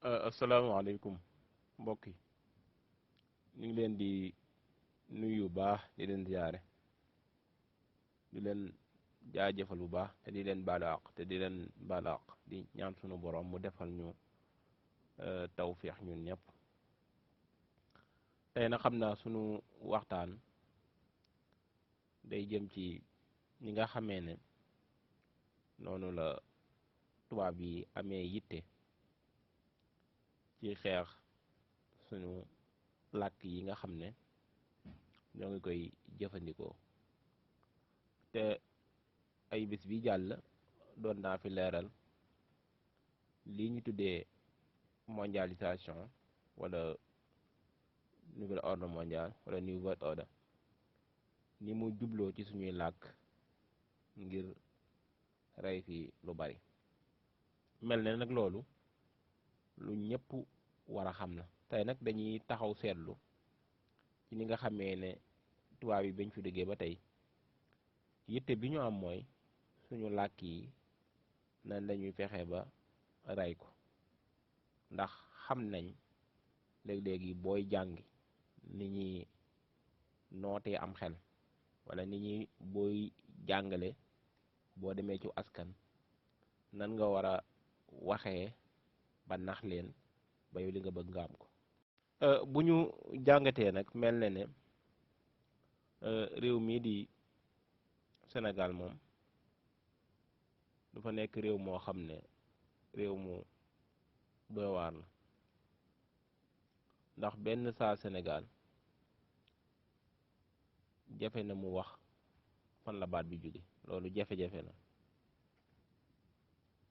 asalaamaaleykum mbokk yi ñu ngi leen di nuyu bu baax di leen ziare di leen jaajëfal bu baax te di leen baalu àq te di leen baalu àq di ñaan sunu borom mu defal ñu tawféex ñun ñëpp. tey na xam naa sunu waxtaan day jëm ci ñi nga xamee ne noonu la tubaab yi amee yitte ci xeex suñu làkk yi nga xam ne ñoo ngi koy jëfandikoo te ay bis bi jàll doon naa fi leeral lii ñu tuddee mondialisation wala nouvel ordre mondial wala new world order ni mu jubloo ci suñuy làkk ngir rey fi lu bari mel ne nag loolu lu ñëpp war a xam na tey nag dañuy taxaw seetlu ci ni nga xamee ne tubaab yi bañ fi duggee ba tey yitte bi ñu am mooy suñu làkk yi nan lañuy fexe ba rey ko ndax xam nañ léeg-léegi booy jàngi ni ñuy nootee am xel wala ni ñuy booy jàngale boo demee ci askan nan nga war a waxee ba nax leen ba yow li nga bëgg nga am ko. bu ñu jàngatee nag mel na ne réew mii di Sénégal moom dafa nekk réew moo xam ne réew mu doy waar la ndax benn saa Sénégal jafe na mu wax fan la baat bi jóge loolu jafe-jafe na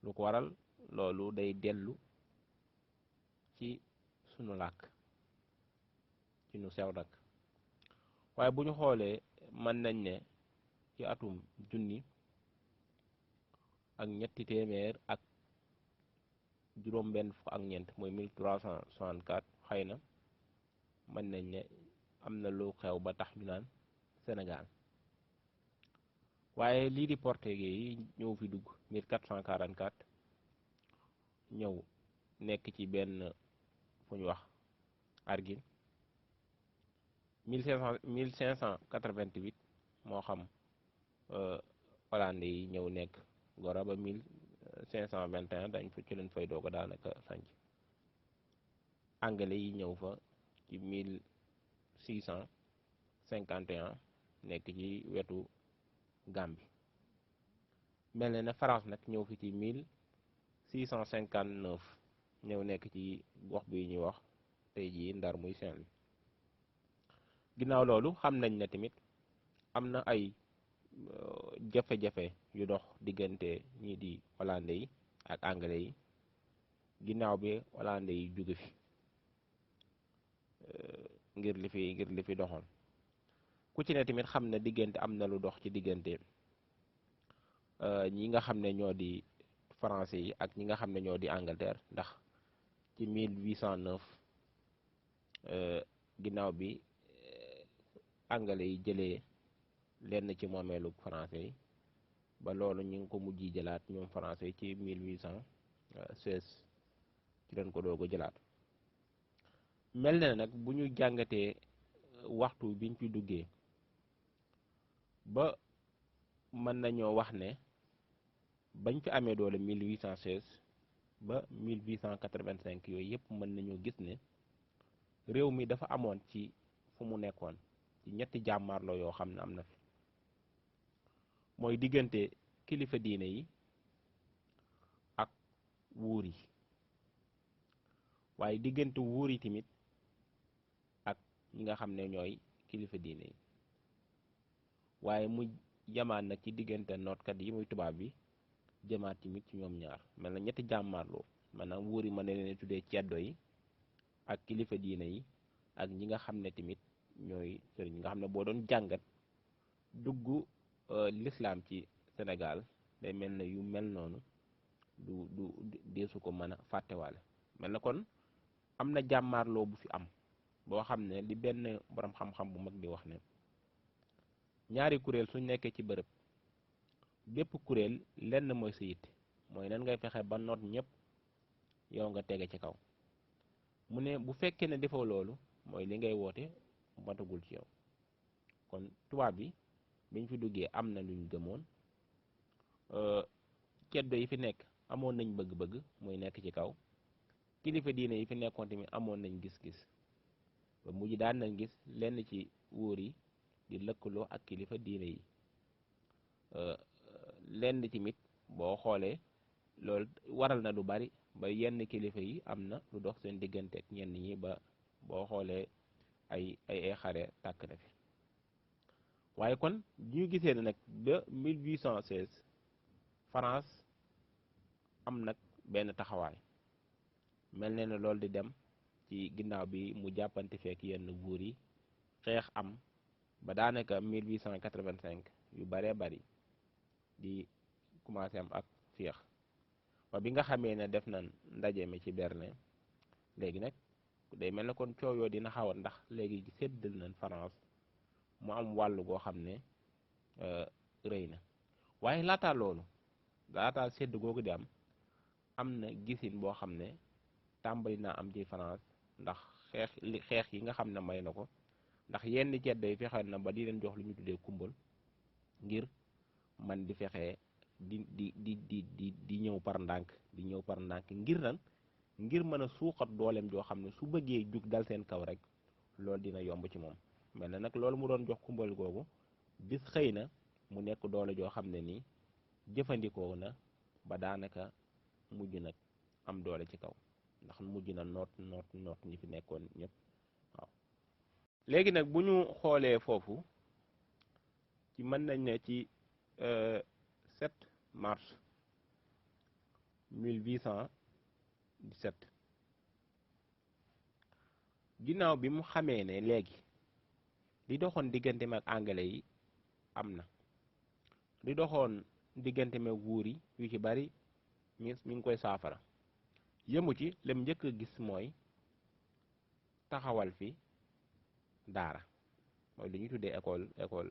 lu ko waral loolu day dellu ci sunu làkk ci nu sew nag waaye bu ñu xoolee mën nañ ne ci atum junni ak ñetti téeméer ak juróom benn fukk ak ñeent mooy 1364 xëy na mën nañ ne am na lu xew ba tax ñu naan Sénégal waaye lii di portugais yi ñëw fi dugg 1444 ñëw nekk ci benn fu ñu wax Arguin 1588 moo xam hollandais yi ñëw nekk Gora ba 1521 dañ fa ci leen fay doog a daanaka sanc anglais yi ñëw fa ci 1651 nekk ci wetu Gambie mel na ne France nag ñëw fi ci 1659 ñëw nekk ci gox bi ñuy wax tey jii Ndar muy Saint-Louis ginnaaw loolu xam nañ ne tamit am na ay jafe-jafe yu dox diggante ñii di hollandais yi ak anglais yi ginnaaw bi hollandais yi jóge fi ngir li fi doxoon ku ci ne tamit xam na diggante am na lu dox ci diggante ñi nga xam ne ñoo di français yi ak ñi nga xam ne ñoo di Angleterre ndax ci 1809 ginnaaw bi anglais yi jëlee lenn ci moomeelu français yi ba loolu ñu ngi ko mujj jëlaat ñoom français yi ci 1816 ci leen ko doog a jëlaat mel na nag bu ñu jàngatee waxtu biñ fi duggee ba mën nañoo wax ne bañ fi amee doole 1816 ba 1885 yooyu yëpp mën nañoo gis ne réew mi dafa amoon ci fu mu nekkoon ci ñetti jàmmaarloo yoo xam ne am na fi mooy diggante kilifa diine yi ak wuur yi waaye diggante wuur yi tamit ak ñi nga xam ne ñooy kilifa diine yi waaye mu jamaat nag ci diggante nootkat yi muy tubaab bi jëmaat tamit ci ñoom ñaar mel na ñetti jàmmaarloo maanaam wuur yi mën na leen tuddee ceddo yi ak kilifa diine yi ak ñi nga xam ne tamit ñooy sëriñ nga xam ne boo doon jàngat dugg l'islam ci Sénégal day mel ne yu mel noonu du deesu ko mën a fàttewaale mel na kon am na jàmmaarloo bu fi am boo xam ne li benn borom xam-xam bu mag di wax ne ñaari kuréel suñ nekkee ci bërëb bépp kuréel lenn mooy sa yitte mooy nan ngay fexe ba noot ñëpp yow nga tege ci kaw mu ne bu fekkee ne defoo loolu mooy li ngay woote matagul ci yow. kon tubaab bi biñ fi duggee am na luñ gëmoon, ceddo yi fi nekk amoon nañ bëgg-bëgg muy nekk ci kaw, kilifa diine yi fi nekkoon tamit amoon nañ gis-gis, ba mujj daan nañ gis lenn ci wóor yi di lëkkaloo ak kilifa diine yi. lenn tamit boo xoolee loolu waral na lu bari ba yenn kilifa yi am na lu dox seen diggante ak ñenn ñi ba boo xoolee ay xare tàkk na fi. waaye kon ñu gisee ne nag de 1816 France am nag benn taxawaay mel ne loolu di dem ci ginnaaw bi mu jàppante fekk yenn buur yi, xeex am ba daanaka 1885 yu baree bari di commencé am ak féex. ba bi nga xamee ne def na ndaje mi ci Berlin, léegi nag day mel ne kon coow yoo dina xaw a ndax léegi séddal nañ France mu am wàllu goo xam ne rëy na. waaye laataa loolu, laataa sédd googu di am na gisin boo xam ne tàmbali naa am ci France, ndax xeex yi nga xam ne may na ko, ndax yenn ceddo yi fexeel na ba di leen jox lu ñu tuddee kumbal ngir man di fexee di ñëw par ndànk ngir nan ngir mën a suuxat dooleem joo xam ne su bëggee jug dal seen kaw rek loolu dina yomb ci moom. mel na nag loolu mu doon jox kumbal googu bis xëy na mu nekk doole joo xam ne nii jëfandikoo na ba daanaka mujj nag am doole ci kaw, ndax mujj na noot ñi fi nekkoon ñëpp. waaw léegi nag bu ñu xoolee foofu ci mën nañ ne ci 7 mars 1817 ginnaaw bi mu xamee ne léegi li doxoon diggante ak anglais yi am na, li doxoon diggante ak wuur yi yu ci bari mi ngi koy saafara, yëmu ci lem njëkk a gis mooy taxawal fi daara, mooy li ñuy tuddee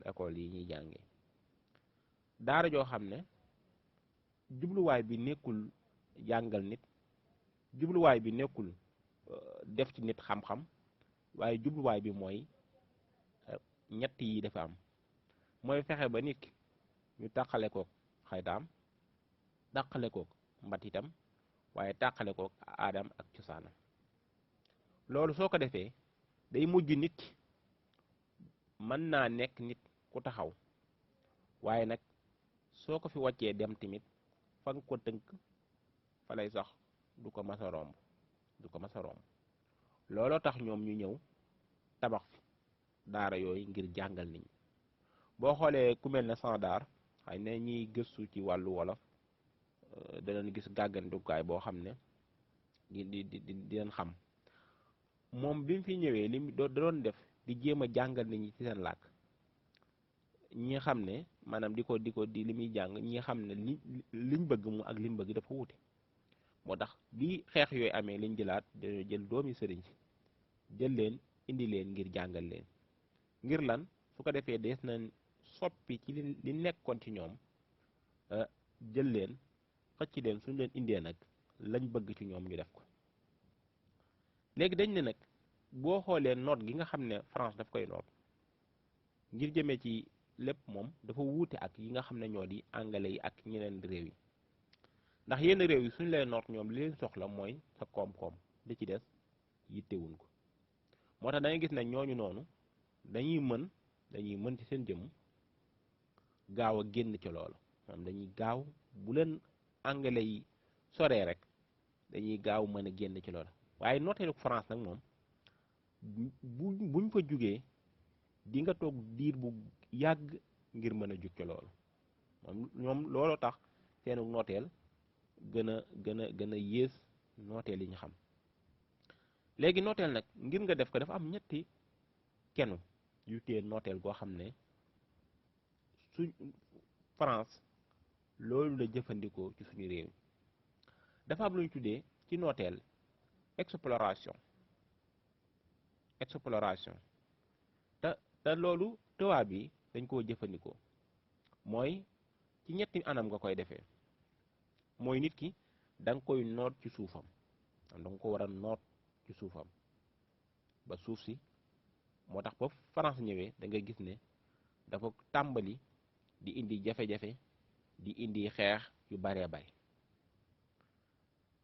école yi ñuy jàngee. daara joo xam ne jubluwaay bi nekkul jàngal nit, jubluwaay bi nekkul def ci nit xam-xam, waaye jubluwaay bi mooy ñett yi dafa am, mooy fexe ba nit ki ñu tàqale kook xaytaam, tàqale kook mbatitam, waaye tàqale kook aadam ak cosaanam. loolu soo ko defee day mujj nit ki mën naa nekk nit ku taxaw, waaye nag soo ko fi wàccee dem tamit fa nga ko tënk fa lay sax du ko mas a romb. looloo tax ñoom ñu ñëw tabax fi daara yooyu ngir jàngal nit ñi. boo xoolee ku mel ne Sandar, xëy na ñiy gëstu ci wàllu wolof danañ gis gàggantukaay boo xam ne di leen xam moom bi mu fi ñëwee li da doon def di jéem a jàngal nit ñi ci seen làkk. ñi xam ne maanaam di li muy jàng ñi xam ne liñ bëgg mu ak liñ bëgg dafa wuute. moo tax bi xeex yooyu amee liñ jëlaat dañoo jël doomi sëriñ si jël leen indi leen ngir jàngal leen, ngir lan su ko defee dees na soppi ci li nekkoon ci ñoom, jël leen xëcc leen suñ leen indee nag lañ bëgg ci ñoom ñu def ko. léegi dañ ne nag boo xoolee noot gi nga xam ne France daf koy noot ngir jëmee ci lépp moom dafa wuute ak yi nga xam ne ñoo di anglais yi ak ñeneen réew yi, ndax yenn réew yi suñ lay noot ñoom li leen soxla mooy sa koom-koom, li ci des yittewuñ ko. moo tax da ngay gis ne ñooñu noonu dañuy mën ci seen jëmm gaaw a génn ci loolu, moom dañuy gaaw bu leen anglais yi soree rek dañuy gaaw mën a génn ci loolu. waaye nooteelu France nag moom buñ fa jugee di nga toog diir bu yàgg ngir mën a jug ci loolu. moom ñoom looloo tax seenu nooteel gën a yées nooteel yi ñu xam. léegi nooteel nag ngir nga def ko dafa am ñetti kenu yu tee nooteel goo xam ne su France loolu la jëfandikoo ci suñu réew. dafa am lu ñu tuddee ci nooteel exploration te loolu tubaab bi dañ koo jëfandikoo, mooy ci ñetti anam nga koy defee. mooy nit ki da nga koy noot ci suufam, da nga ko war a noot ci suufam ba suuf si moo tax ba France ñëwee da nga gis ne dafa tàmbali di indi jafe-jafe di indi xeex yu baree bari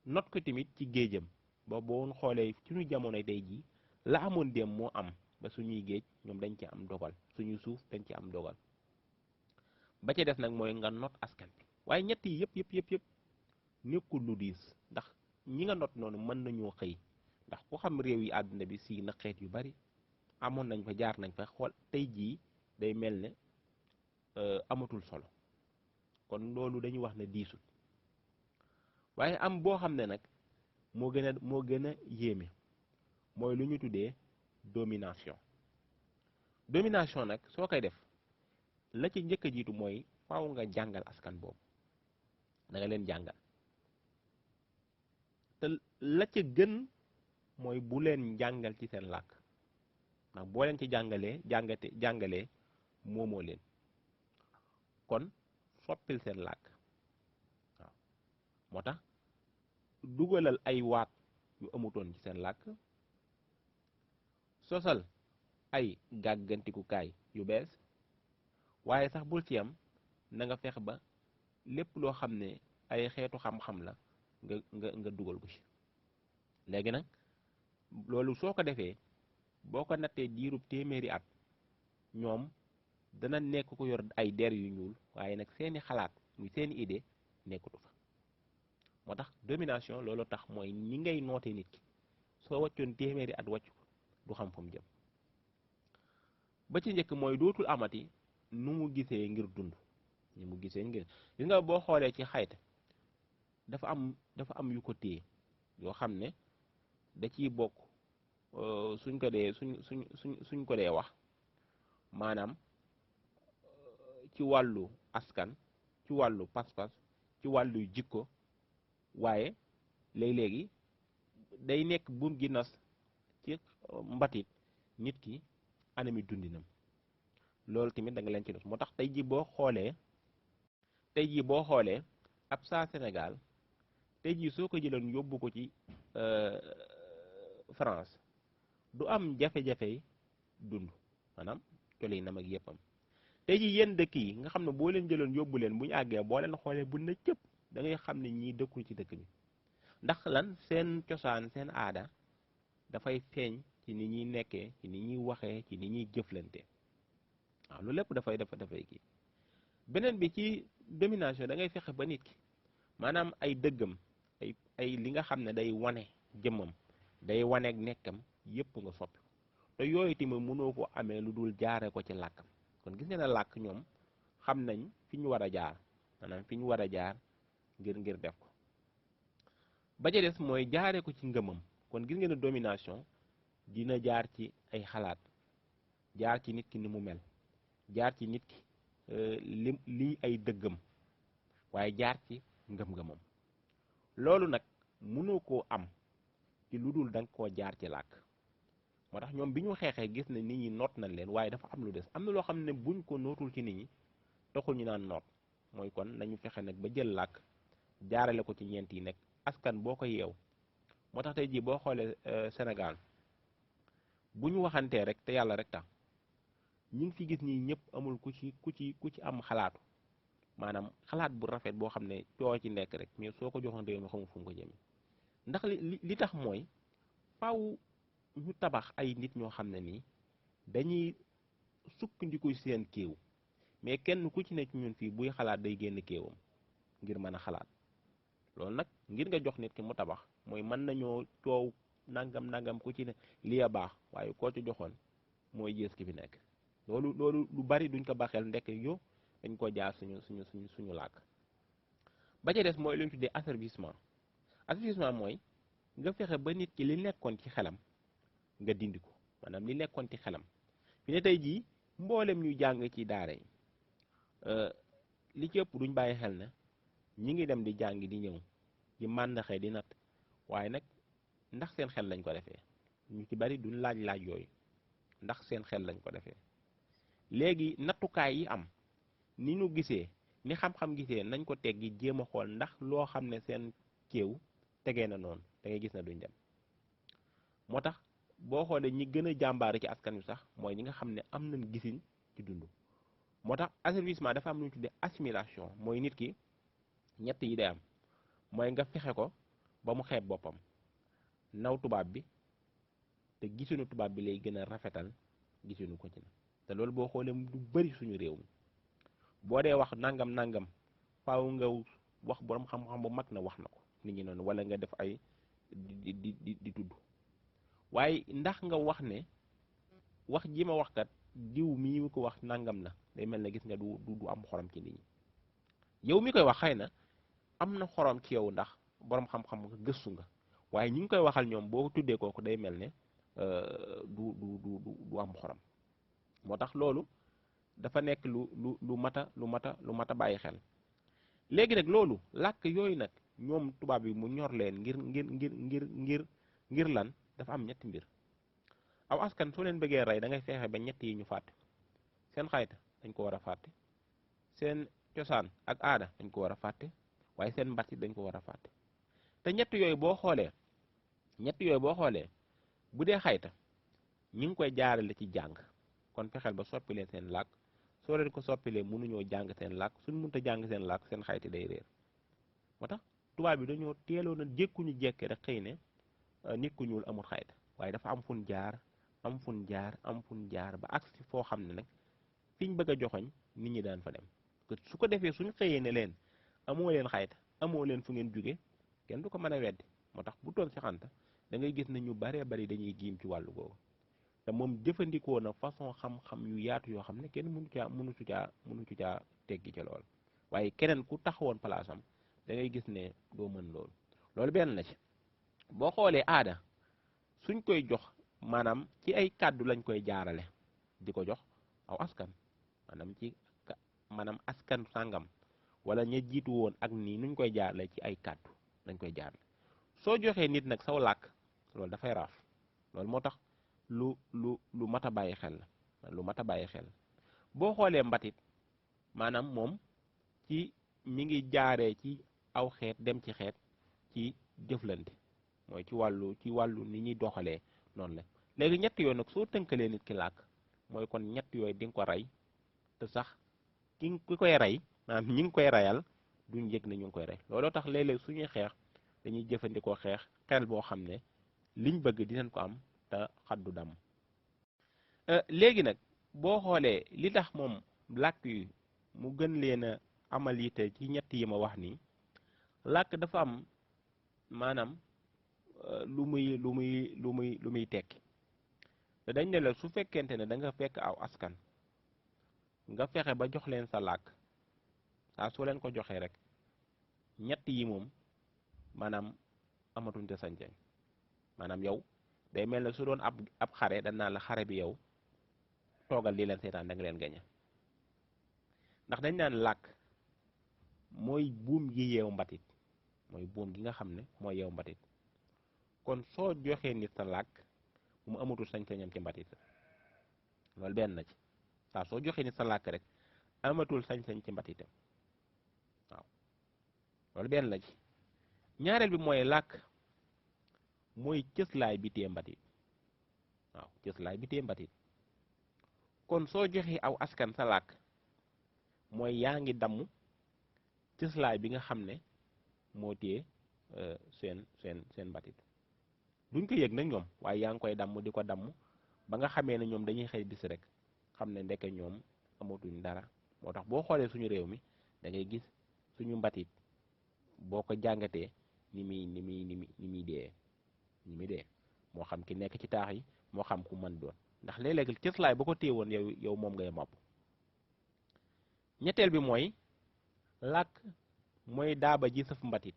not ko tamit ci géejam ba boo xoolee suñu jamono tey jii la amoon dem moo am ba suñuy géej ñoom dañ ci am dogal suñuy suuf dañ ci am dogal ba ca des nag mooy nga not askan bi waaye ñett yi yëpp nekkul lu diis ndax ñi nga not noonu mën nañoo xëy ndax ku xam réew yi àdduna bi si na xeet yu bari amoon nañ fa jaar nañ fa xool tey jii day mel ne amatul solo kon loolu dañuy wax ne diisul waaye am boo xam ne nag moo gën a yéeme mooy lu ñu tuddee domination nag soo koy def la ci njëkk a jiitu mooy faaw nga jàngal askan boobu da nga leen jàngal te la ca gën mooy bu leen jàngal ci seen làkk ndax boo leen ci jàngalee moomoo leen kon soppil seen làkk waaw moo tax dugalal ay waat yu amutoon ci seen làkk sosal ay gàggantikukaay yu bees waaye sax bul ci am na nga fex ba lépp loo xam ne ay xeetu xam-xam la nga dugal ko ci léegi nag loolu soo ko defee boo ko nattee diirub téeméeri at ñoom dana nekk ko yor ay der yu ñuul waaye nag seeni xalaat muy seeni idée nekkatu fa moo tax domination loolu tax mooy ni ngay noote nit ki soo wàccoon téeméeri at wàcc ko du xam fa mu jëm ba ci njëkk mooy dootul amati nu mu gisee ngir dund ni mu gisee ngir gis nga boo xoolee ci xayta dafa am yu ko téye yoo xam ne da ciy bokk suñ ko dee wax maanaam ci wàllu askan ci wàllu pas-pas ci wàllu jikko waaye léegi day nekk buum gi nas ci mbatit nit ki anami dundinam loolu tamit da nga leen ci dos moo tax tey jii boo xoolee ab saa Sénégal tey jii soo ko jëloon yóbbu ko ci France du am jafe-jafe dund maanaam colinam ak yëppam tey jii yenn dëkk yi nga xam ne boo leen jëloon yóbbu leen bu ñu àggee boo leen xoolee bu na cëpp da ngay xam ne ñii dëkkul ci dëkk bi ndax lan seen cosaan seen aada dafay feeñ ci ni ñuy nekkee ci ni ñuy waxee ci ni ñuy jëflante waaw loolu lépp dafay kii beneen bi ci domination da ngay fexe ba nit ki maanaam ay dëggam ay li nga xam ne day wane jëmmam day waneeg nekkam yépp nga soppi te yooyu tamit mënoo ko amee lu dul jaare ko ci làkkam kon gis nga ne làkk ñoom xam nañ fi ñu war a jaar maanaam fi ñu war a jaar ngir def ko ba ca des mooy jaare ko ci ngëmam kon gis nga ne domination dina jaar ci ay xalaat jaar ci nit ki ni mu mel jaar ci nit ki li ay dëggam waaye jaar ci ngëm-ngëmam loolu nag mënoo koo am ci lu dul da nga koo jaar ci làkk moo tax ñoom bi ñu xeexee gis ne nit ñi noot nañ leen waaye dafa am lu des am na loo xam ne buñ ko nootul ci nit ñi taxul ñu naan noot mooy kon nañu fexe nag ba jël làkk jaarale ko ci ñeent yi nekk askan boo ko yeew moo tax tey jii boo xoolee Sénégal bu ñu waxantee rek te yàlla rek tax ñu ngi fi gis nii ñëpp amul ku ci am xalaatu maanaam xalaat bu rafet boo xam ne coo ci nekk rek mais soo ko joxoon réew mi xamul fu mu ko jëmee ndax li tax mooy faaw ñu tabax ay nit ñoo xam ne nii dañuy sukkandiku seen kéew mais kenn ku ci ne ci ñun fii buy xalaat day génn kéewam ngir mën a xalaat loolu nag ngir nga jox nit ki mu tabax mooy mën nañoo coow nangam ku ci ne li a baax waaye koo ci joxoon mooy yées ki fi nekk loolu lu bari duñ ko baxeel ndekk yo dañ ko jaar suñu làkk ba ca des mooy lu ñu tuddee asservissement mooy nga fexe ba nit ki li nekkoon ci xelam nga dindi ko maanaam li nekkoon ci xelam fi ne tey jii mboolem ñu jàng ci daara yi li ci ëpp duñ bàyyi xel na ñi ngi dem di jàng di ñëw di màndaxee di natt waaye nag ndax seen xel lañ ko defee ñu ci bari duñ laaj yooyu ndax seen xel lañ ko defee léegi nattukaay yi am ni ñu gisee ni xam-xam gisee nañ ko teggi jéem a xool ndax loo xam ne seen kéew tegee na noonu da ngay gis na duñ dem moo tax boo xoolee ñi gën a jàmbaare ci askan wi sax mooy ñi nga xam ne am nañ gisin ci dund. moo tax asservissement dafa am lu ñu tuddee assimilation mooy nit ki ñett yi day am mooy nga fexe ko ba mu xeeb boppam naw tubaab bi te gisunu tubaab bi lay gën a rafetal gisunu ko ci na te loolu boo xoolee lu bari suñu réew mi boo dee wax nangam nangam faaw nga wax borom xam-xam bu mag na wax na ko nit ñi noonu wala nga def ay di tudd waaye ndax nga wax ne wax ji ma wax kat diw mii ko wax nangam la day mel ne gis nga du am xorom ci nit ñi yow mi koy wax xëy na am na xorom ci yow ndax borom xam-xam nga gëstu nga waaye ñi ngi koy waxal ñoom boo tuddee kooku day mel ne du am xorom moo tax loolu dafa nekk lu mat a bàyyi xel. léegi nag loolu làkk yooyu nag ñoom tubaab yi mu ñor leen ngir lan dafa am ñetti mbir aw askan soo leen bëggee rey da ngay fexe ba ñett yi ñu fàtte seen xayta dañ ko war a fàtte seen cosaan ak aada dañ ko war a fàtte waaye seen mbatit dañ ko war a fàtte te ñett yooyu boo xoolee bu dee xayta ñi ngi koy jaarale ci jàng kon fexeel ba soppi leen seen làkk soo leen ko soppilee mënuñoo jàng seen làkk suñ mënta jàng seen làkk seen xayti day réer moo tax tubaab bi dañoo teeloon a jékkuñu jekke rek xëy ne nit ku ñuul amul xayta waaye dafa am fun jaar ba agsi foo xam ne nag fiñ bëgg a joxoñ nit ñi daan fa dem su ko defee suñ xëyee ne leen amoo leen xayta amoo leen fu ngeen jóge kenn du ko mën a weddi moo tax bu toon si xanta da ngay gis ne ñu baree bari dañuy giim ci wàllu googu te moom jëfandikoo na façon xam-xam yu yaatu yoo xam ne kenn mënu ci caa teggi ca lool waaye keneen ku taxawoon palaasam da ngay gis ne doo mën loolu benn la ci boo xoolee aada suñ koy jox maanaam ci ay kàddu lañ koy jaarale di ko jox aw askan maanaam askan sàngam wala ña jiitu woon ak nii nuñ koy jaarale ci ay kàddu lañ koy jaarale soo joxee nit nag saw làkk loolu dafay raaf loolu moo tax lu mat a bàyyi xel la boo xoolee mbatit maanaam moom ci mi ngi jaaree ci aw xeet dem ci xeet ci jëflante mooy ci wàllu ni ñuy doxalee noonu la léegi ñett yooyu nag soo tënkalee nit ki làkk mooy kon ñett yooyu di nga ko rey te sax ki koy rey maanaam ñi ngi koy reyal duñ yëg ne ñu ngi koy rey looloo tax léeg-léeg suñuy xeex dañuy jëfandikoo xel boo xam ne liñ bëgg dinañ ko am te xaddu dam léegi nag boo xoolee li tax moom làkk yi mu gën leen a amal yitte ci ñett yi ma wax nii làkk dafa am maanaam lu muy tekki te dañ ne la su fekkente ne da nga fekk aw askan nga fexe ba jox leen sa làkk saa soo leen ko joxee rek ñett yi moom maanaam amatuñ te sañ-sañ maanaam yow day mel ne su doon ab xare dañ naan la xare bi yow toogal di leen seetaan da nga leen gañe ndax dañ naan làkk mooy buum gi yeew mbatit mooy buum gi nga xam ne mooy yeew mbatit kon soo joxee nit sa làkk mu amatul sañ-sañam ci mbatit loolu benn na ci saa soo joxee nit sa làkk rek amatul sañ-sañ ci mbatitam waaw loolu benn la ci ñaareel bi mooy làkk mooy cëslaay bi tee mbatit waaw cëslaay bi tee mbatit kon soo joxee aw askan sa làkk mooy yaa ngi damm cëslaay bi nga xam ne moo tee seen mbatit duñ ko yëg nag ñoom waaye yaa ngi koy damm di ko damm ba nga xamee ne ñoom dañuy xëy bis rek xam ne ndeke ñoom amatuñ dara moo tax boo xoolee suñu réew mi da ngay gis suñu mbatit boo ko jàngatee ni muy dee moo xam ki nekk ci taax yi moo xam ku mën doon ndax léeg-léeg cëslaay ba ko téewoon yow moom ngay mopp ñetteel bi mooy làkk mooy daaba ji sëf mbatit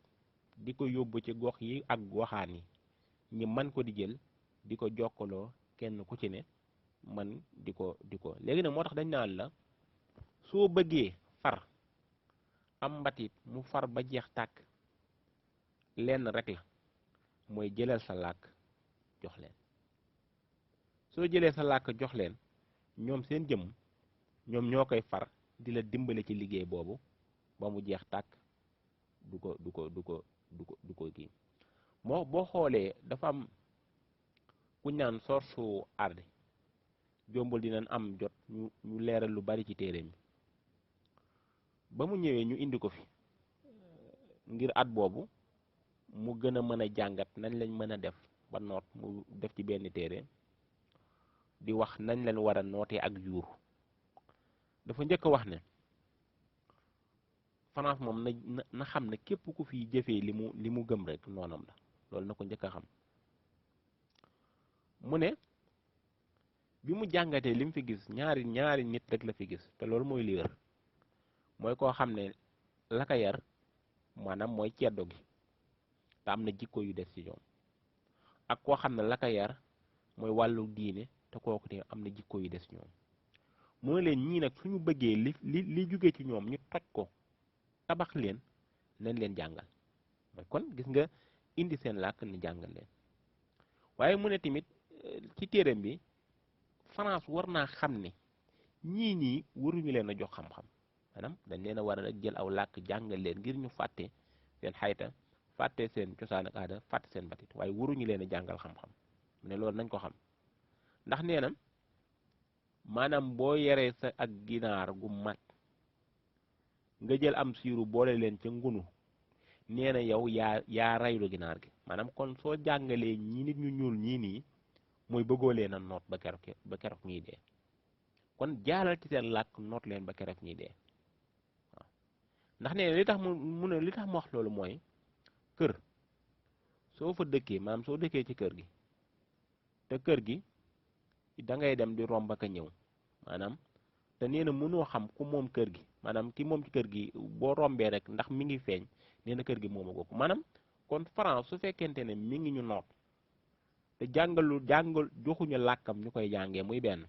di ko yóbbu ci gox yi ak goxaan yi ñi man ko di jël di ko jokkaloo kenn ku ci ne man di ko léegi nag moo tax dañ naan la soo bëggee far am mbatit mu far ba jeex tàkk lenn rek la mooy jëlal sa làkk jox leen soo jëlee sa làkk jox leen ñoom seen jëm ñoom ñoo koy far di la dimbale ci liggéey boobu ba mu jeex tàkk du ko kii moo boo xoolee dafa am kuñ naan source ardi jombul dinañ am jot ñu leeral lu bari ci téere mi ba mu ñëwee ñu indi ko fi ngir at boobu mu gën a mën a jàngat nañ lañ mën a def ba noot mu def ci benn téere di wax nañ leen war a nootee ak yuur dafa njëkk a wax ne France moom na xam ne képp ku fi jëfee li mu gëm rek noonam la loolu na ko njëkk a xam mu ne bi mu jàngatee li mu fi gis ñaari nit rek la fi gis te loolu mooy li wér mooy koo xam ne la ko yar maanaam mooy ceddo gi te am na jikko yu des ci ñoom ak koo xam ne la ko yar mooy wàllu diine te kooku te am na jikko yu des ñoom mooy leen ñii nag suñu bëggee li jóge ci ñoom ñu toj ko tabax leen nañ leen jàngal mooy kon gis nga indi seen làkk ni jàngal leen waaye mu ne tamit ci téereem bi France war naa xam ne ñii waruñu leen a jox xam-xam maanaam dañ leen a war a jël aw làkk jàngal leen ngir ñu fàtte seen xayta fàtte seen cosaan ak aada fàtte seen batit waaye waruñu leen a jàngal xam-xam mu ne loolu nañ ko xam ndax nee na maanaam boo yaree sa ak ginaar gu mat nga jël am siiru boole leen ca ngunu nee na yow yaa raylu ginaar gi maanaam kon soo jàngalee ñi nit ñu ñuul ñii nii mooy bëggoo leen a noot ba keroog ñuy dee kon jaalal ci seen làkk noot leen ba keroog ñuy dee waaw ndax nee na li tax mu ne li tax mu wax loolu mooy kër soo fa dëkkee maanaam soo dëkkee ci kër gi te kër gi da ngay dem di romb ak a ñëw maanaam te nee na mënoo xam ku moom kër gi maanaam ki moom ci kër gi boo rombee rek ndax mi ngi feeñ nee na kër gi moomu ko maanaam kon France su fekkente ne mi ngi ñu noot te jàngal joxuñu làkkam ñu koy jàngee muy benn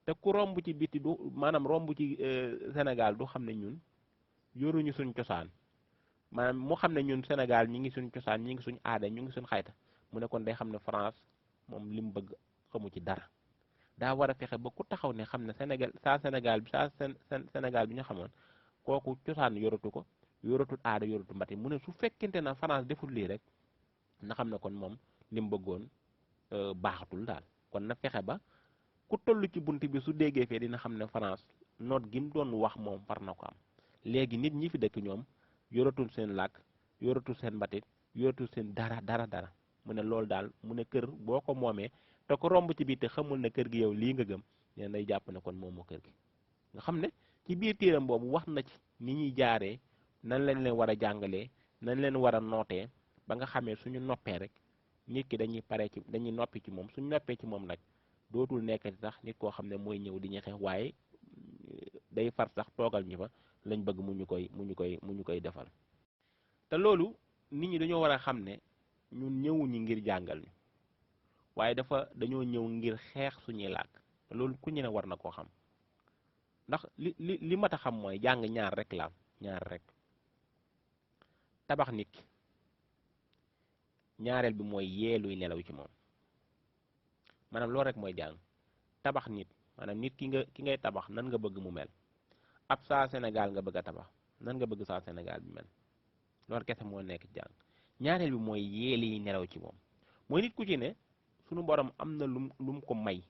te ku romb ci biti du maanaam romb ci Sénégal du xam ne ñun yoruñu suñ cosaan maanaam mu xam ne ñun Sénégal ñi ngi suñ cosaan ñi ngi suñ aada ñu ngi suñ xayta mu ne kon day xam ne France moom li mu bëgg xamu ci dara daa war a fexe ba ku taxaw ne xam ne Sénégal bi Sénégal bi ñu xamoon kooku cosaan yoratu ko yoratul aada yoratu mbati mu ne su fekkente na France deful lii rek na xam ne kon moom li mu bëggoon baaxatul daal kon na fexe ba ku toll ci bunt bi su déggee fee dina xam ne France noot gi mu doon wax moom far na ko am léegi nit ñi fi dëkk ñoom yoratul seen làkk yoratul seen mbatit yoratul seen dara mu ne loolu daal mu ne kër boo ko moomee te ko romb ci biir te xamul ne kër gi yow lii nga gëm nee day jàpp ne kon moom moo kër gi nga xam ne ci biir téeram boobu wax na ci ni ñuy jaaree nan lañ leen war a jàngalee nan leen war a nootee ba nga xamee suñu noppee rek nit ki dañuy noppi ci moom suñu noppee ci moom nag dootul nekkati sax nit koo xam ne mooy ñëw di ñu xeex waaye day far sax toogal ñu fa lañ bëgg mu ñu koy defal te loolu nit ñi dañoo war a xam ne ñun ñëwuñu ngir jàngal ñu waaye dañoo ñëw ngir xeex suñuy làkk te loolu ku ñu ne war na koo xam ndax li mat a xam mooy jàng ñaar rek la am ñaar rek tabax nit ki ñaareel bi mooy yeeluy nelaw ci moom maanaam loolu rek mooy jàng tabax nit maanaam nit ki ngay tabax nan nga bëgg mu mel ab saa Sénégal nga bëgg a tabax nan nga bëgg saa Sénégal bi mel loolu kese moo nekk jàng ñaareel bi mooy yeeliy nelaw ci moom mooy nit ku ci ne sunu borom am na lum ko may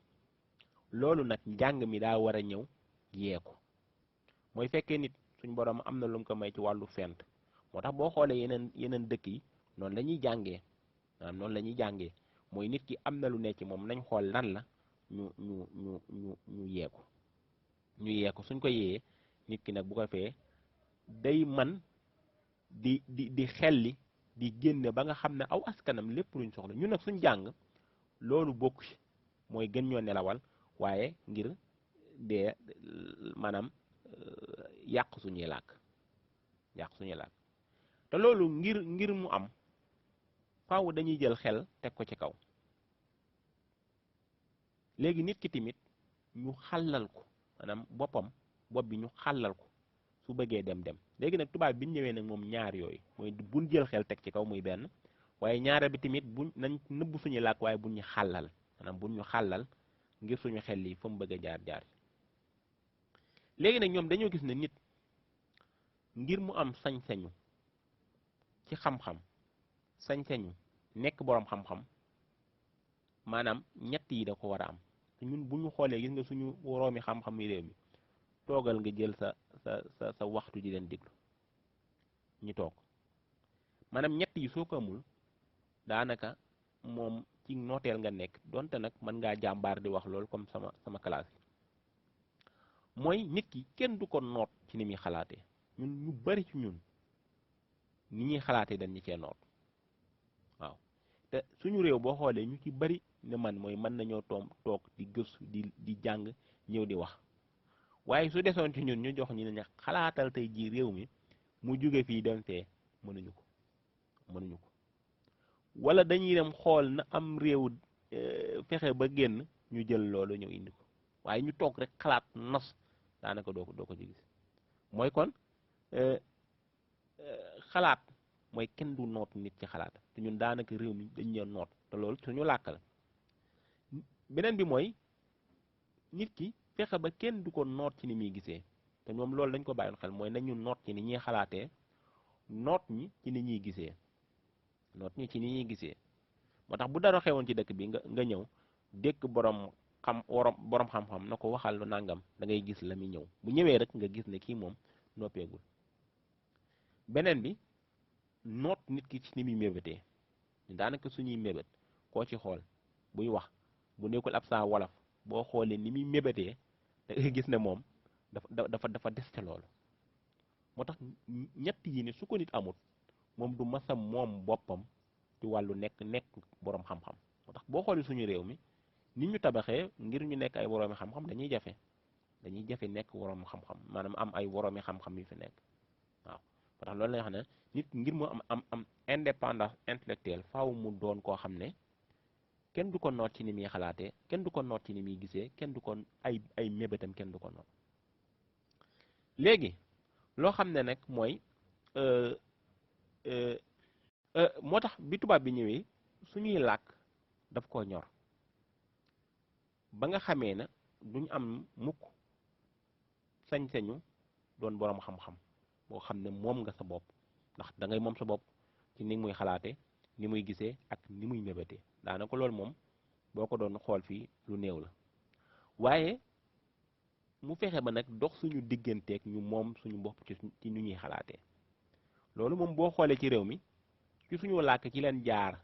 loolu nag njàng mi daa war a ñëw yee ko mooy fekkee nit suñu borom am na lum ko may ci wàllu fent moo tax boo xoolee yeneen dëkk yi noonu la ñuy jàngee maanaam noonu la ñuy jàngee mooy nit ki am na lu nekk ci moom nañ xool lan la ñu yee ko suñ ko yee nit ki nag bu ko fee day man di xelli di génne ba nga xam ne aw askanam lépp luñ soxla ñun nag suñ jàng loolu bokk ci mooy gën ñoo nelawal waaye ngir dee maanaam yàq suñuy làkk te loolu ngir mu am faaw dañuy jël xel teg ko ci kaw léegi nit ki tamit ñu xàllal ko maanaam bopp bi ñu xàllal ko su bëggee dem léegi nag tubaab bi ñu ñëwee nag moom ñaar yooyu mooy buñ jël xel teg ci kaw muy benn waaye ñaareel bi tamit buñ nañ nëbb suñu làkk waaye buñ ñu xàllal maanaam buñ ñu xàllal ngir suñu xel yi fa mu bëgg a jaar léegi nag ñoom dañoo gis ne nit ngir mu am sañ-sañu ci xam-xam sañ-sañu nekk boroom xam-xam maanaam ñett yi da ko war a am te ñun bu ñu xoolee gis nga suñu woroomi xam-xam yi réew mi toogal nga jël sa waxtu di leen déglu ñi toog maanaam ñett yi soo ko amul daanaka moom ci nooteel nga nekk donte nag mën ngaa jàmbaar di wax loolu comme sama classe yi mooy nit ki kenn du ko noot ci ni muy xalaatee ñun ñu bari ci ñun ni ñuy xalaatee dañ ñu cee noot waaw te suñu réew boo xoolee ñu ci bari ne man mooy mën nañoo toog di gëstu di jàng ñëw di wax waaye su desoon ci ñun ñu jox ñu ne xalaatal tey jii réew mi mu jóge fii dem fee mënuñu ko wala dañuy dem xool na am réew fexe ba génn ñu jël loolu ñëw indi ko waaye ñu toog rek xalaat nos daanaka doo ko ci gis mooy kon xalaat mooy kenn du noot nit ci xalaat te ñun daanaka réew mi dañ ñoo noot te loolu suñu làkk la beneen bi mooy nit ki fexe ba kenn du ko noot ci ni muy gisee te ñoom loolu dañ ko bàyyoon xel mooy nañu noot ci ni ñuy xalaatee noot ñi ci ni ñuy gisee moo tax bu dara xewoon ci dëkk bi nga ñëw dëkk borom xam-xam na ko waxal lu nangam da ngay gis la muy ñëw bu ñëwee rek nga gis ne kii moom noppeegul beneen bi noot nit ki ci ni muy mébétee daanaka suñuy mébét koo ci xool buy wax bu nekkul ab saa wolof boo xoolee ni muy mébétee da ngay gis ne moom dafa des ca loolu moo tax ñett yi ne su ko nit amut moom du masa moom boppam ci wàllu nekk boroom xam-xam moo tax boo xoolee suñu réew mi nit ñu tabaxee ngir ñu nekk ay woroomi xam-xam dañuy jafe nekk woroomi xam-xam maanaam am ay woroomi xam-xam yu fi nekk waaw moo tax loolu lay wax ne nit ngir mu am indépendance intellectuelle faaw mu doon koo xam ne kenn du ko noot ci ni muy xalaatee kenn du ko noot ci ni muy gisee kenn du ko ay mébétam kenn du ko noot léegi loo xam ne nag mooy moo tax bi tubaab bi ñëwee suñuy làkk daf koo ñor ba nga xamee na duñ am mukk sañ-sañu doon boroom xam-xam boo xam ne moom nga sa bopp ndax da ngay moom sa bopp ci ni muy xalaate ni muy gisee ak ni muy mébétee daanaka loolu moom boo ko doon xool fii lu néew la waaye mu fexe ba nag dox suñu digganteeg ñu moom suñu bopp ci ni ñuy xalaatee loolu moom boo xoolee ci réew mi ci suñu làkk ci leen jaar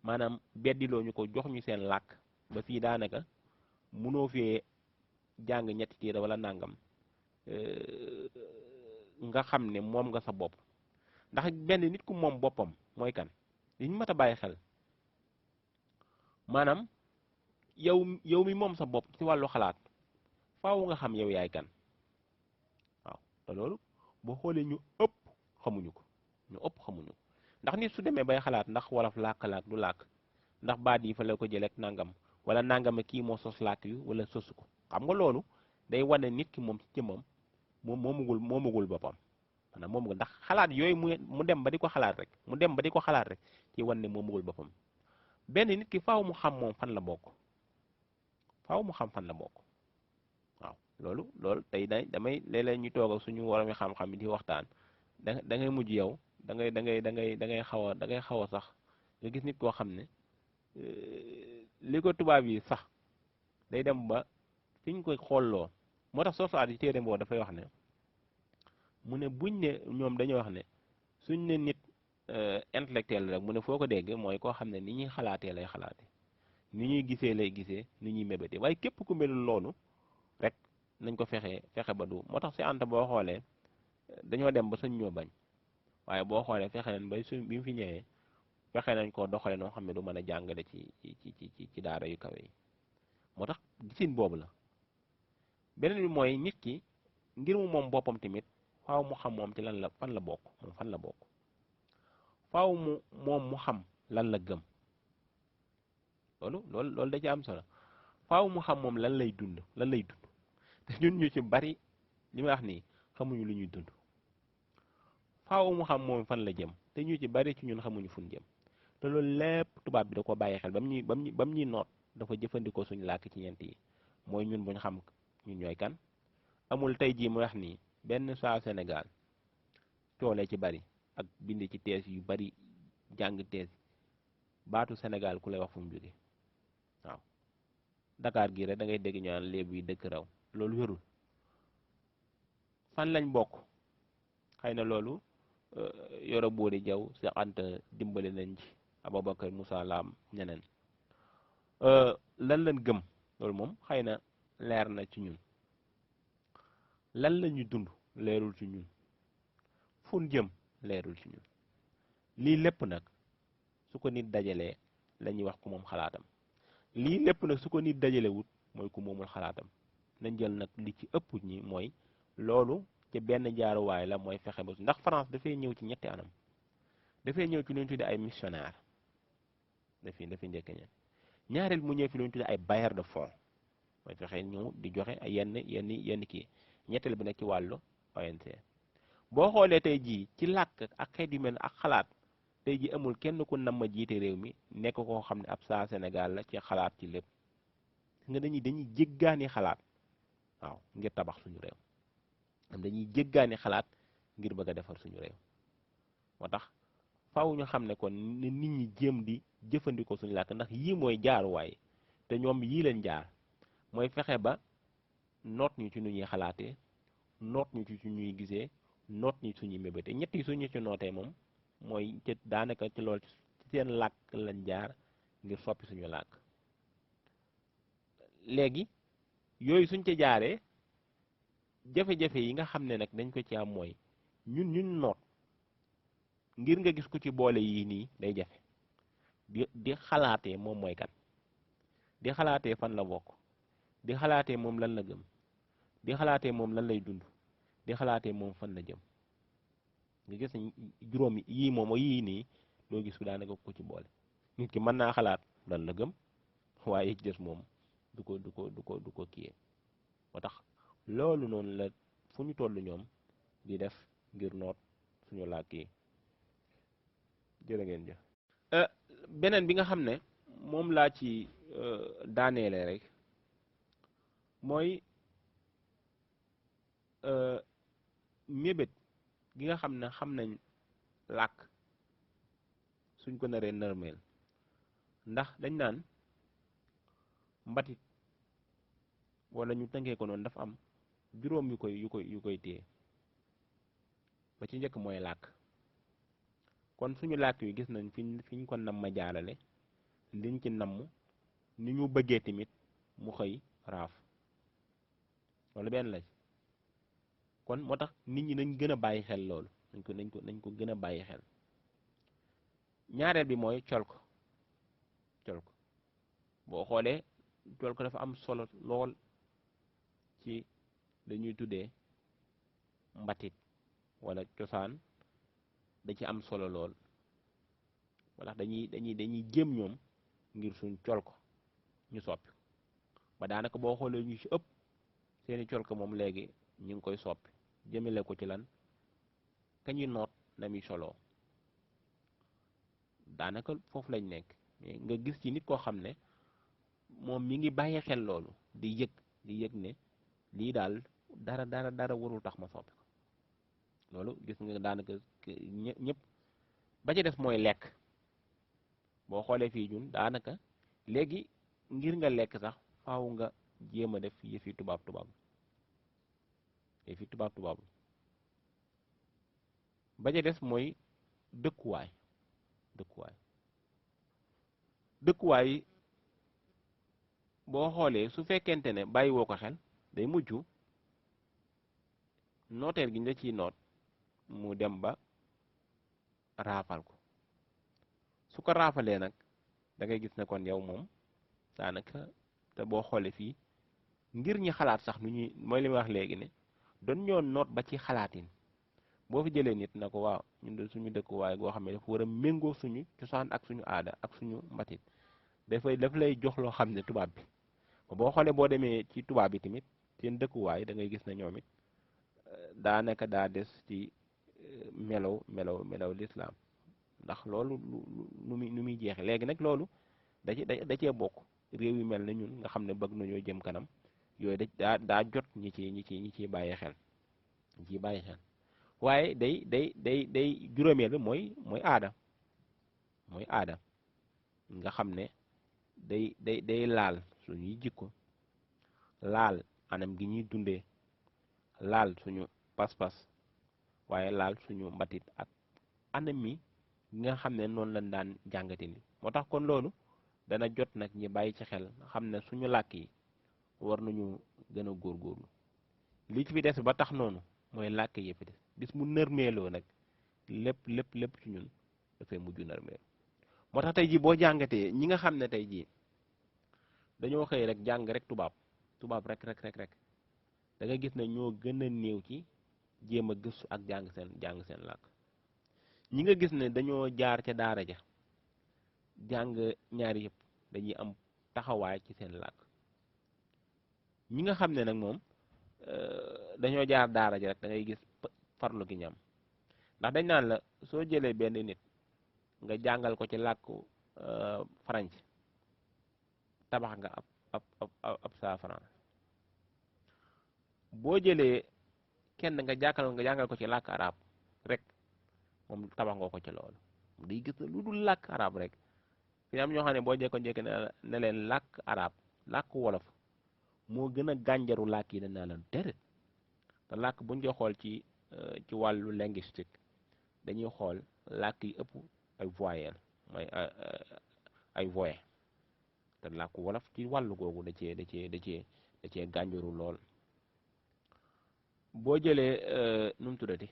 maanaam beddiloo ñu ko jox ñu seen làkk ba fii daanaka mënoo fee jàng ñetti téere wala nàngam nga xam ne moom nga sa bopp ndax benn nit ku moom boppam mooy kan li ñu mat a bàyyi xel maanaam yow mi moom sa bopp ci wàllu xalaat faaw nga xam yow yaay kan waaw te loolu boo xoolee ñu ëpp xamuñu ko ndax nit su demee bay xalaat ndax wolof làkk du làkk ndax baat yi fa la ko jëlee ak nangam wala nangam kii moo sos làkk yu wala sosu ko xam nga loolu day wane nit ki moom ci jëmmam moom moomagul boppam maanaam moomagul ndax xalaat yooyu mu dem ba di ko xalaat rek ci wane ne moomagul boppam benn nit ki faaw mu xam moom fan la bokk waaw loolu tey damay léeg-léeg ñu toog ak suñu woromi xam-xam yi di waxtaan da ngay mujj yow da ngay xaw a sax nga gis nit koo xam ne li ko tubaab yi sax day dem ba fi ñu koy xoolloo moo tax soosaat yi téere boo dafay wax ne mu ne buñ ne ñoom dañoo wax ne suñ ne nit intellectuel rek mu ne foo ko dégg mooy koo xam ne ni ñuy xalaatee lay xalaate ni ñuy gisee lay gisee ni ñuy mébétee waaye képp ku melul loolu rek nañ ko fexe ba du moo tax si Anta boo xoolee dañoo dem ba suñ ñoo bañ waaye boo xoolee fexe nañ ba bi mu fi ñëwee fexe nañ koo doxale noo xam ne du mën a jàngale ci daara yu kawe yi moo tax gisin boobu la beneen bi mooy nit ki ngir mu moom boppam tamit faaw mu xam moom ci fan la bokk faaw mu xam lan la gëm loolu da ci am solo faaw mu xam moom lan lay dund te ñun ñu ci bari li ma wax nii xamuñu lu ñuy dund faaw mu xam moom fan la jëm te ñu ci bari ci ñun xamuñu fu ñu jëm te loolu lépp tubaab bi da ko bàyyi xel bam ñuy noot dafa jëfandikoo suñu làkk ci ñeent yi mooy ñun buñ xam ñun ñooy kan amul tey jii mu wax nii benn saa Sénégal coolee ci bari ak bind ci tees yu bari jàng tees baatu Sénégal ku lay wax fu mu jóge waaw Dakar gii rek da ngay dégg ñu naan léeb yi dëkk raw loolu wérul fan lañ bokk xëy na loolu Yoro Boori Jaw Seex Anta dimbali nañ ci Ababacar Moussa Lam ñeneen lan lañ gëm loolu moom xëy na leer na ci ñun lan la ñuy dund leerul ci ñun fun jëm leerul ci ñun lii lépp nag su ko nit dajalee la ñuy wax ku moom xalaatam lii lépp nag su ko nit dajalewut mooy ku moomul xalaatam nañ jël nag li ci ëpp ñi mooy loolu ci benn jaaruwaay la mooy fexe ba ndax France dafay ñëw ci ñetti anam dafay ñëw ci lu ñu tuddee ay missionnaire dafay njëkk ñaareel mu ñëw fi lu ñu tuddee ay bailleur de fonds mooy fexe ñëw di joxe ay yenn kii ñetteel bi nag ci wàllu ONG boo xoolee tey jii ci làkk ak xeet yu mel ak xalaat tey jii amul kenn ku nam ma jiite réew mi nekk koo xam ne ab saa Sénégal la ci xalaat ci lépp nga dañuy jéggaani xalaat waaw ngir tabax suñu réew dañuy jéggaani xalaat ngir bëgg a defar suñu réew moo tax faaw ñu xam ne kon nit ñi jéem di jëfandikoo suñu làkk ndax yii mooy jaaruwaay te ñoom yii leen jaar mooy fexe ba noot ñu ci nu ñuy xalaatee noot ñu ci ñuy gisee noot ñu suñuy mébéte ñett yi suñu ci nootee moom mooy ci daanaka ci loolu ci seen làkk lañ jaar ngir soppi suñu làkk léegi yooyu suñ ci jaaree jafe-jafe yi nga xam ne nag dañ ko ci am mooy ñun noot ngir nga gis ku ci boole yii nii day jafe di xalaatee moom mooy kan di xalaatee fan la bokk di xalaatee moom lan la gëm di xalaatee moom lan lay dund di xalaatee moom fan la jëm nga gis ne juróom yii moom yii nii doo gis ku daanaka ko ci boole nit ki mën naa xalaat lan la gëm waaye yi ci des moom du ko kiyee moo tax loolu noonu la fu ñu toll ñoom di def ngir noot suñu làkk yi jërë ngeen jëf beneen bi nga xam ne moom laa ci daaneele rek mooy mébét gi nga xam ne xam nañ làkk suñ ko naree nërmeel ndax dañ naan mbatit wala ñu tënkee ko noonu dafa am juróom yu koy téye ba ci njëkk mooy làkk kon suñu làkk yi gis nañ fi ñu ko nam ma jaarale liñ ci namm ni ñu bëggee tamit mu xëy raaf wala benn la kon moo tax nit ñi nañ gën a bàyyi xel loolu nañ ko gën a bàyyi xel ñaareel bi mooy col ko boo xoolee col ko dafa am solo lool ci dañuy tuddee mbatit wala cosaan da ci am solo lool wala dañuy jéem ñoom ngir suñ col ko ñu soppi ba daanaka boo xoolee ñu ci ëpp seeni col ko moom léegi ñu ngi koy soppi jëmale ko ci lan ka ñuy noot na muy soloo daanaka foofu lañ nekk mais nga gis ci nit koo xam ne moom mi ngi bàyyi xel loolu di yëg ne lii daal dara warul tax ma soppi ko loolu gis nga daanaka ñëpp ba ci des mooy lekk boo xoolee fii ñun daanaka léegi ngir nga lekk sax faaw nga jéem a def yëfi tubaab ba ca des mooy dëkkuwaay boo xoolee su fekkente ne bàyyi woo ko xel day mujj nooteel gi ñu la ciy noot mu dem ba raafal ko su ko raafalee nag da ngay gis ne kon yow moom daanaka te boo xoolee fii ngir ñi xalaat sax nu ñuy mooy li ma wax léegi ne doon ñoo noot ba ci xalaatin boo fi jëlee nit na ko waaw ñun de suñu dëkkuwaay goo xam ne dafa war a méngoo suñu cosaan ak suñu aada ak suñu mbatit daf lay jox loo xam ne tubaab bi boo xoolee boo demee ci tubaab bi tamit seen dëkkuwaay da ngay gis ne ñoom it daanaka daa des ci melaw lislaam ndax loolu nu muy jeexe léegi nag loolu da cee bokk réew yu mel ne ñun nga xam ne bëgg nañoo jëm kanam yooyu daa jot ñi ciy bàyyi xel waaye day juróomeel bi mooy aada nga xam ne day laal suñuy jikko, laal anam gi ñuy dundee, laal suñu pas-pas, waaye laal suñu mbatit ak anam mi nga xam ne noonu lañ daan jàngate ni moo tax kon loolu dana jot nag ñi bàyyi ci xel xam ne suñu làkk yi war nañu gën a góorgóorlu. li ci fi des ba tax noonu mooy làkk yi fi des bis mu nërmeeloo nag lépp ci ñun dafay mujj nërmeel. moo tax tey jii boo jàngatee ñi nga xam ne tey jii dañoo xëy rek jàng rek tubaab rek da nga gis ne ñoo gën a néew ci jéem a gëstu ak jàng seen làkk. ñi nga gis ne dañoo jaar ca daara ja jàng ñaari yëpp dañuy am taxawaay ci seen làkk. ñi nga xam ne nag moom dañoo jaar daara ja rek da ngay gis farlu gi ñam ndax dañ naan la soo jëlee benn nit nga jàngal ko ci làkku Frãns tabax nga ab saa France. boo jëlee kenn nga jàngal ko ci làkk arab rek moom tabax nga ko ci loolu day gis na lu dul làkk arab rek fi am ñoo xam ne boo jekko-njekk ne leen làkk arab làkk wolof moo gën a gànjaru làkk yi dañ naa la déedéet. te làkk buñ koy xool ci wàllu linguistique dañuy xool làkk yi ëpp ay voyelles mooy ay voyelles te làkk wolof ci wàllu googu da cee gànjaru lool. boo jëlee nu mu tuddati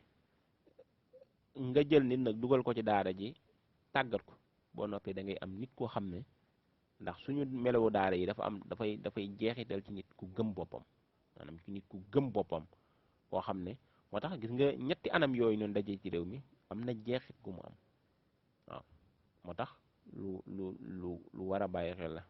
nga jël nit nag dugal ko ci daara ji tàggat ko boo noppee da ngay am nit koo xam ne ndax suñu melewu daara yi dafay jeexital ci nit ku gëm boppam maanaam ci nit ku gëm boppam koo xam ne moo tax gis nga ñetti anam yooyu noonu dajee ci réew mi am na jeexit gu mu am waaw moo tax lu war a bàyyi xel la.